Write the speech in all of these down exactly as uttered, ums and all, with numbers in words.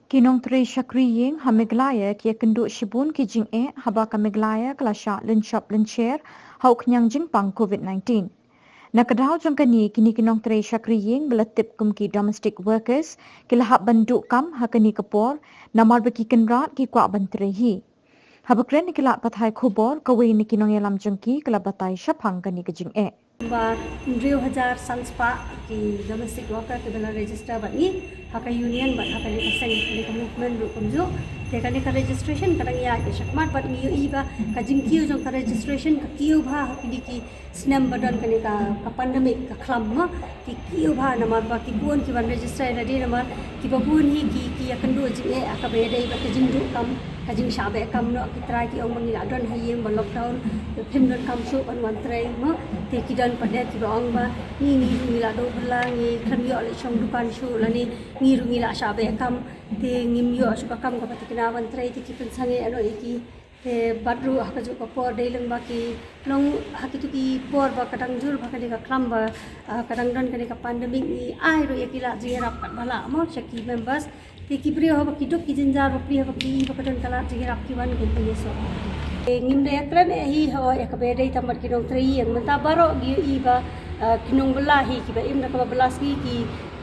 Ki nongtrei shakri ïing ha Meghalaya ki ïakynduh shibun ki jingeh haba ka Meghalaya ka la shah lynshop lynsher ha u khñiang jingpang COVID nineteen. Na ka daw jong kane, kine ki nongtrei shakri ïing ba la tip kum ki domestic workers ki la hap ban duh kam ha kane ka por namar ba ki kynrad ki kwah ban trei hi. Haba kren ïa ki lad pathai khubor, kawei na ki nongïalam jong ki ka la batai shaphang kane ka jingeh. Ba hynriew hajar san spah ki domestic worker kiba la register bad ngi ha ka union bad ha kane ka seng, kane ka movement ruh kumjuh. Te kane ka registration ka dang ïaid shakhmat bad ngi ïohi ba ka jingkiew jong ka registration ka kiew bha ha kine ki snem ba don kane ka, ka pandemic ka khlam ma. Ki kiew bha namar ba ki bun ki ban register ïa lade namar kiba bun hi ki, ki ïakynduh jingeh ha kaba ïadei bad ka jingduh kam, ka jingshah beh kam noh. Ki trai ki ong ba ngi la don ha ïing ba lockdown, phim don kam shuh ban wan trei ma. Te ki don pat de kiba ong ba ngi, ngi ruh ngi la duh bylla, ngi khlem ïoh leit shong dukan shuh lane ngi ruh ngi la shah beh kam. Te ngim ïoh shuh ka kam kaba thikna ban trei, te ki pynsangeh noh ïa ki. Te bad ruh ha kajuh ka por dei lem ba ki long ha kitu ki por ba ka dang jur ba kane ka khlam ba, ah, ka dang don kane ka pandemic, ngi ai ruh ïa ki lad jingïarap katba lah mo sha ki members. Te ki briew haba ki duk ki jynjar bapli haba ki i ba ka don ka lad jingïarap ki wan kum pynïasoh. Te ngim da ïakren eh hi ho ïa kaba ïadei tang bad ki nongtrei ïing, mynta baroh ngi ïohi ba, ah, ki nongbylla hi kiba im da kaba bylla sngi ki,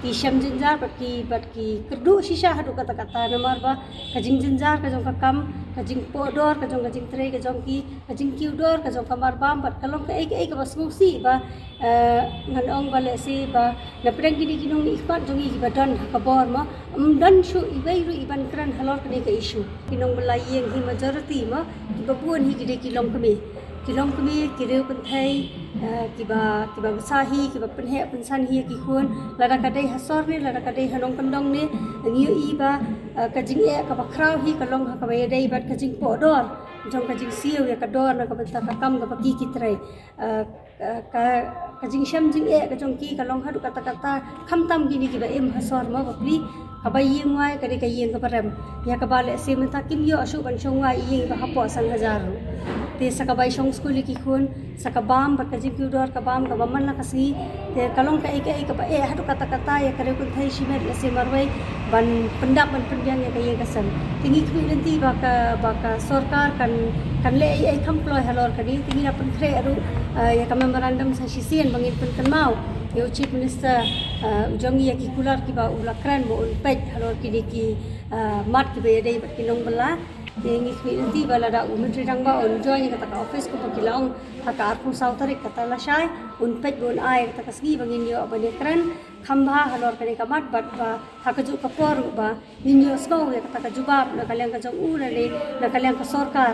ki shem jynjar bad ki, bad ki kyrduh shisha haduh katta katta namar ba ka jingjynjar ka jong ka kam, ka jingpoh dor ka jong ka jingtrei ka jong ki, ka jingkiew dor ka jong ka marbam bad ka long kaei kaei kaba sngewsih ba, eh, ngan ong ba lehse ba na pdeng kine ki nongmihkhmat jong ngi kiba don ha ka bor ma, ym don shuh iwei ruh i ban kren halor kane ka issue. Ki nongbylla ïing hi majority ma, kiba bun hi ki dei ki longkmie. Ki longkmie, ki riewkynthei, eh, kiba, kiba bsa hi, kiba pynheh pynsan hi ïa ki khun, lada ka dei ha sor ne, lada ka dei ha nongkyndong ne, ngi ïohi ba, eh, ka jingeh kaba khraw hi ka long ha kaba ïadei bad ka jingpoh dor jong ka jingsiew ïa ka dor na ka bynta ka kam kaba ki, ki trei. Eh, eh, ka, ka jingshem jingeh ka jong ki ka long haduh katta katta, khamtam kine kiba im ha sor ma bapli. Kaba ïing wai ka dei ka ïing kaba rem, ïa kaba lehse mynta kim ïoh shuh ban shong wai ïing ba hapoh san hajar ruh. Te sa kaba i shong skul ïa ki khun, sa ka bam bad ka jingkiew dor ka bam kaba man la ka sngi. Te ka long kaei kaei kaba eh haduh katta katta ïa ka riewkynthei shimet lehse marwei ban pyndap ban pynbiang ïa ka ïing ka sem. Te ngi khmih lynti ba ka, ba ka sorkar kan, kan leh ei ei kham kloi halor kane. Te ngi la pynkhreh ruh, eh, ïa ka memorandum sa shisien ba ngin pynkynmaw ïa u Chief Minister, eh, u jong ngi ïa ki kular kiba u la kren ba un peit halor kine ki, eh, mat kiba ïadei bad ki nongbylla. Te ngi khmih lynti ba lada u Myntri Rangbah un join ïa kata ka office kumba ki la ong ha ka arphew saw tarik kata lashai, un peit ba un ai kata ka sngi ba ngin ïoh ban ïakren kham bha halor kane ka mat bad ba ha kajuh ka por ruh ba ngin ïohsngew ïa kata ka jubab na ka liang ka jong u lane na ka liang ka sorkar.